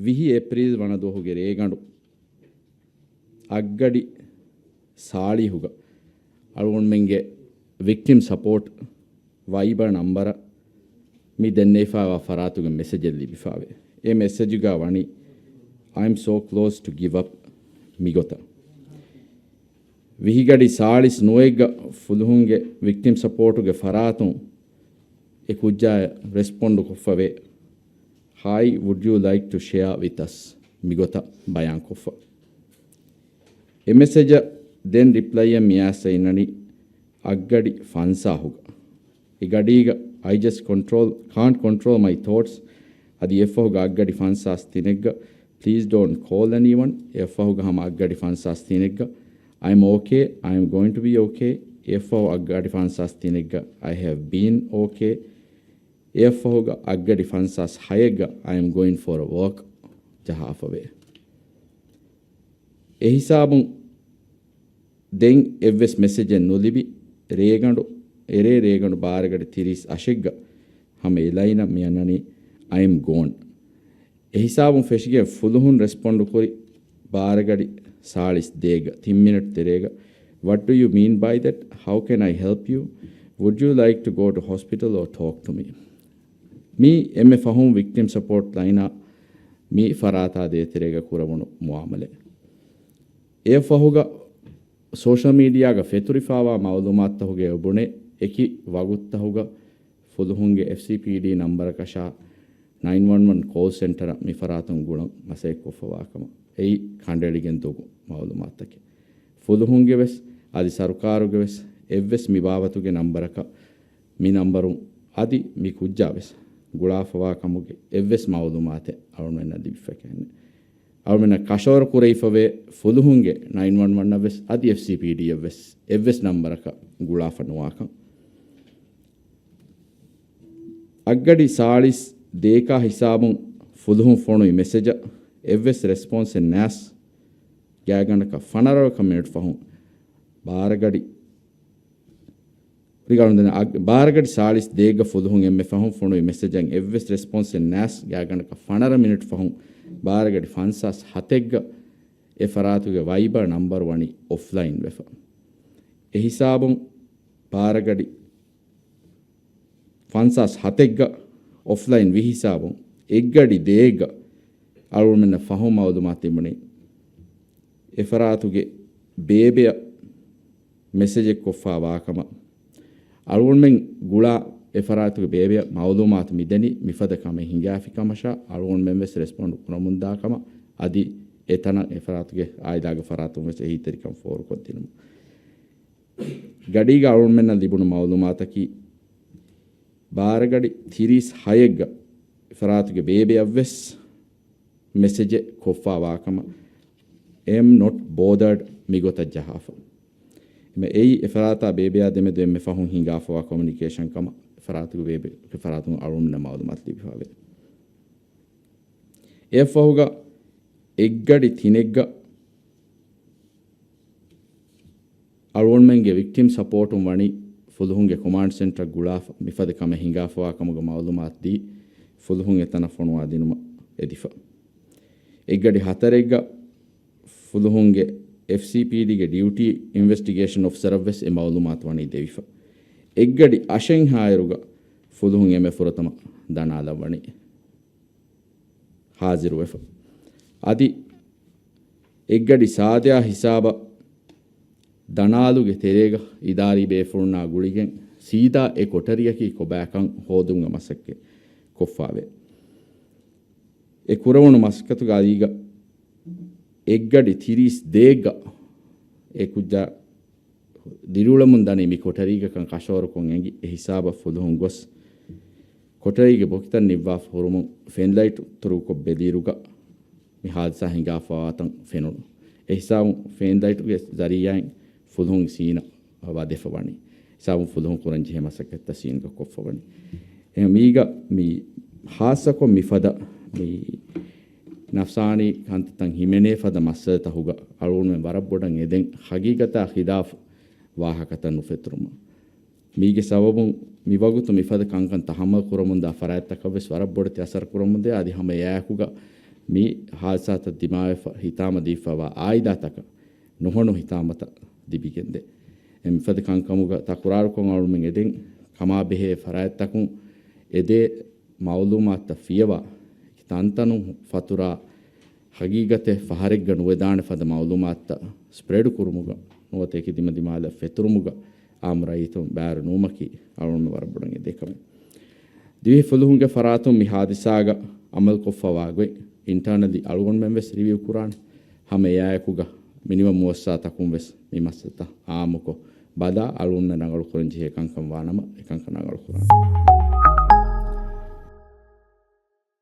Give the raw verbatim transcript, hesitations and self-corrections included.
ވިހި އޭޕްރީލް ވަނަ ދުވަހުގެ ރޭގަނޑު އަށްގަޑި ސާޅީހުގަ އަޅުގަނޑުމެންގެ ވިކްޓިމް ސަޕޯޓް ވައިބަރ ނަންބަރަށް މި ދެންނެވިފައިވާ ފަރާތުގެ މެސެޖެއް ލިބިފައިވޭ. އެ މެސެޖުގަ ވަނީ، "I am so close to give up" މިގޮތަށް. ވިހިގަޑި ސާޅީސް ނުވައެއްގަ ފުލުހުންގެ ވިކްޓިމް ސަޕޯޓުގެ ފަރާތުން އެ ކުއްޖާއަށް ރެސްޕޮންޑު ކޮށްފަވޭ. "Hi, would you like to share with us؟" މިގޮތަށް ބަޔާންކޮށްފަ. އެ މެސެޖަށް ދެން ރިޕްލައިއެއް މިއައިސް އިންނަނީ އަށްގަޑި ފަންސާހުގަ. އެ ގަޑީގަ "I just control, can't control my thoughts" އަދި އެއަށްފަހުގަ އަށްގަޑި ފަންސާސް ތިނެއްގަ "Please don't call anyone." އެއަށްފަހުގަ ހަމަ އަށްގަޑި ފަންސާސް ތިނެއްގަ "I'm okay, I'm going to be okay." އެއަށްފަހު އަށްގަޑި ފަންސާސް ތިނެއްގަ "I have been okay." އެއަށްފަހުގަ އަށްގަޑި ފަންސާސް ހައެއްގަ "I am going for a walk" ޖަހާފަވޭ. އެހިސާބުން ދެން އެއްވެސް މެސެޖެއް ނުލިބި، ރޭގަނޑު، އެރޭ ރޭގަނޑު ބާރަގަޑި ތިރީސް އަށެއްގަ ހަމަ އެ ލައިނަށް މި އަންނަނީ "I am gone." އެހިސާބުން ފެށިގެން ފުލުހުން ރެސްޕޮންޑު ކުރި ބާރަގަޑި ސާޅީސް ދޭގަ ތިން މިނެޓް ތެރޭގަ، "What do you mean by that? How can I help you? Would you like to go to hospital or talk to me?" މީ އެންމެ ފަހުން ވިކްޓިމް ސަޕޯޓް ލައިނާ މި ފަރާތާ ދޭތެރޭގަ ކުރެވުނު މުއާމަލެއް. އެއަށްފަހުގަ ސޯޝަލް މީޑިއާގަ ފެތުރިފާވާ މައުލޫމާތުތަކުގެ އެބުނެ އެކި ވަގުތުތަކުގަ ފުލުހުންގެ އެފްސީޕީޑީ ނަންބަރަކަށާ ނައިން ވަން ވަން ކޯލް ސެންޓަރ މި ފަރާތުން ގުޅަން މަސައްކަތްކޮށްފަވާ ކަމަށް. އެއީ ކަނޑައެޅިގެން ދޮގު މައުލޫމާތުތަކެއް. ފުލުހުންގެ ވެސް އަދި ސަރުކާރުގެ ވެސް އެއްވެސް މި ބާވަތުގެ ނަންބަރަކަށް މި ނަންބަރުން އަދި މި ކުއްޖާ ވެސް ގުޅާފަވާ ކަމުގެ އެއްވެސް މައުލޫމާތެއް އަޅުގަނޑުމެންނަށް ލިބިފަ ކެހެނެއް. އަޅުގަނޑުމެންނަށް ކަށަވަރު ކުރެވިފަވޭ ފުލުހުންގެ ނައިން ވަން ވަން އަށް ވެސް އަދި އެފްސީޕީޑީ އަށް ވެސް އެއްވެސް ނަންބަރަކަށް ގުޅާފަ ނުވާކަން. އަށްގަޑި ސާޅީސް ދޭކާ ހިސާބުން ފުލުހުން ފޮނުވި މެސެޖަށް އެއްވެސް ރެސްޕޮންސެއް ނާސް ގާތްގަނޑަކަށް ފަނަރަ ވަކަށް މިނެޓް ފަހުން ބާރަގަޑި ރިގާޑުން ދެން އަށް-، ބާރަގަޑި ސާޅީސް ދޭއްގަ ފުލުހުން އެންމެ ފަހުން ފޮނުވި މެސެޖަށް އެއްވެސް ރެސްޕޮންސެއް ނާސް ގާތްގަނޑަކަށް ފަނަރަ މިނެޓް ފަހުން ބާރަގަޑި ފަންސާސް ހަތެއްގަ އެ ފަރާތުގެ ވައިބަރ ނަންބަރު ވަނީ އޮފްލައިން ވެފަ. އެ ހިސާބުން ބާރަގަޑި ފަންސާސް ހަތެއްގަ އޮފްލައިން ވި ހިސާބުން އެއްގަޑި ދޭއްގަ އަޅުގަނޑުމެންނަށް ފަހުން މައުލޫމާތު ލިބުނީ އެ ފަރާތުގެ ބޭބެއަށް މެސެޖެއް ކޮށްފާ ވާކަމަށް. އަޅުގަނޑުމެން ގުޅާ އެ ފަރާތުގެ ބޭބެއަށް މައުލޫމާތު މިދެނީ މިފަދަ ކަމެއް ހިނގާފި ކަމަށާ، އަޅުގަނޑުމެން ވެސް ރެސްޕޮންޑް ކުރަމުންދާ ކަމަށް، އަދި އެތަނަށް އެ ފަރާތުގެ އާއިލާގެ ފަރާތުން ވެސް އެހީތެރިކަން ފޯރުކޮށްދިނުމަށް. ގަޑީގަ އަޅުގަނޑުމެންނަށް ލިބުނު މައުލޫމާތަކީ، ބާރަގަޑި ތިރީސް ހައެއްގަ އެ ފަރާތުގެ ބޭބެއަށް ވެސް މެސެޖެއް ކޮށްފާ ވާކަމަށް، "I am not bothered" މިގޮތަށް ޖަހާފަ. އެމެ އެއީ އެ ފަރާތާ ބޭބެއާ ދެމެދު އެންމެ ފަހުން ހިނގާފަވާ ކޮމިއުނިކޭޝަން ކަމަށް އެ ފަރާތުގެ ބޭބެ، އެ ފަރާތުން އަޅުގަނޑުމެންނަށް މައުލޫމާތު ލިބިފަވޭ. އެއަށްފަހުގަ އެއްގަޑި ތިނެއްގަ އަޅުގަނޑުމެންގެ ވިކްޓިމް ސަޕޯޓުން ވަނީ ފުލުހުންގެ ކޮމާންޑް ސެންޓަރ ގުޅާފަ، މިފަދަ ކަމެއް ހިނގާފަވާ ކަމުގެ މައުލޫމާތު ދީ، ފުލުހުން އެތަނަށް ފޮނުވާ ދިނުމަށް އެދިފަ. އެއްގަޑި ހަތަރެއްގަ ފުލުހުންގެ އެފްސީޕީޑީގެ ޑިއުޓީ އިންވެސްޓިގޭޝަން އޮފިސަރަށް ވެސް އެ މައުލޫމާތު ވަނީ ދެވިފަ. އެއްގަޑި އަށެއްހާއިރުގަ ފުލުހުން އެންމެ ފުރަތަމަ ދަނާލަށް ވަނީ ހާޒިރުވެފަ. އަދި އެއްގަޑި ސާދަޔާ ހިސާބަށް ދަނާލުގެ ތެރޭގަ އިދާރީ ބޭފުޅުންނާ ގުޅިގެން ސީދާ އެ ކޮޓަރިއަކީ ކޮބާކަން ހޯދުމުގެ މަސައްކަތް ކޮށްފާވޭ. އެ ކުރެވުނު މަސައްކަތުގަ އަދިގަ އެއްގަޑި ތިރީސް ދޭއްގަ އެ ކުއްޖާ ދިރިއުޅެމުން ދަނީ މި ކޮޓަރީގަކަން ކަށަވަރުކޮށް އެނގި، އެ ހިސާބަށް ފުލުހުން ގޮސް، ކޮޓަރީގެ ބޮކިތައް ނިއްވާފަ ހުރުމުން ފެންލައިޓު ތުރުކޮށް ބެލިއިރުގަ މި ހާދިސާ ހިނގާފަވާތަން ފެނުނު. އެ ހިސާބުން ފެންލައިޓުގެ ޒަރީއާއިން ފުލުހުން ސީނަށް ވަދެފަ ވަނީ. ހިސާބުން ފުލުހުން ކުރަން ޖެހޭ މަސައްކަތްތައް ސީންގަ ކޮށްފަ ވަނީ. އެ މީގަ މި ހާއްސަކޮށް މިފަދަ މި ނަފްސާނީ ކަންތައްތައް ހިމެނޭ ފަދަ މައްސަލަތަކުގަ އަޅުގަނޑުމެން ވަރަށް ބޮޑަށް އެދެން، ހަގީގަތާ ޚިލާފު ވާހަކަތައް ނުފެތުރުމަށް. މީގެ ސަބަބުން މިވަގުތު މިފަދަ ކަންކަން ތަހައްމަލް ކުރަމުންދާ ފަރާތްތަކަށް ވެސް ވަރަށް ބޮޑެތި އަސަރު ކުރަމުންދޭ. އަދި ހަމަ އެއާއެކުގަ މި ހާދިސާތައް ދިމާވެފަ ހިތާމަ ދީފަވާ އާއިލާތަކަށް ނުހަނު ހިތާމަތައް ލިބިގެންދޭ. އެ މިފަދަ ކަންކަމުގަ ތަކުރާރުކޮށް އަޅުމެން އެދެން ކަމާބެހޭ ފަރާތްތަކުން އެދޭ މައުލޫމާތުތައް ފިޔަވާ، ތަންތަނުން ފަތުރާ ހަގީގަތެއް ފަހަރެއްގަ ނުވެދާނެ ފަދަ މައުލޫމާތުތައް ސްޕްރެޑް ކުރުމުގަ ނުވަތަ އެކި ދިމަދިމާލަށް ފެތުރުމުގަ އާއްމު ރައްޔިތުން ބައިވެރި ނުވުމަކީ އަޅުގަނޑުމެން ވަރަށް ބޮޑަށް އެދޭ ކަމެއް. ދިވެހި ފުލުހުންގެ ފަރާތުން މި ހާދިސާގަ އަމަލުކޮށްފަވާ ގޮތް އިންޓާނަލީ އަޅުގަނޑުމެން ވެސް ރިވިއު ކުރާނެ. ހަމަ އެއާއެކުގަ މިނިވަން މުއައްސަސާތަކުން ވެސް މި މައްސަލަތައް އާއްމުކޮށް ބަލާ އަޅުގަނޑުމެން ރަނގަޅު ކުރަން ޖެހޭ ކަންކަން ވާނަމަ އެކަންކަން ރަނގަޅު ކުރާނެ.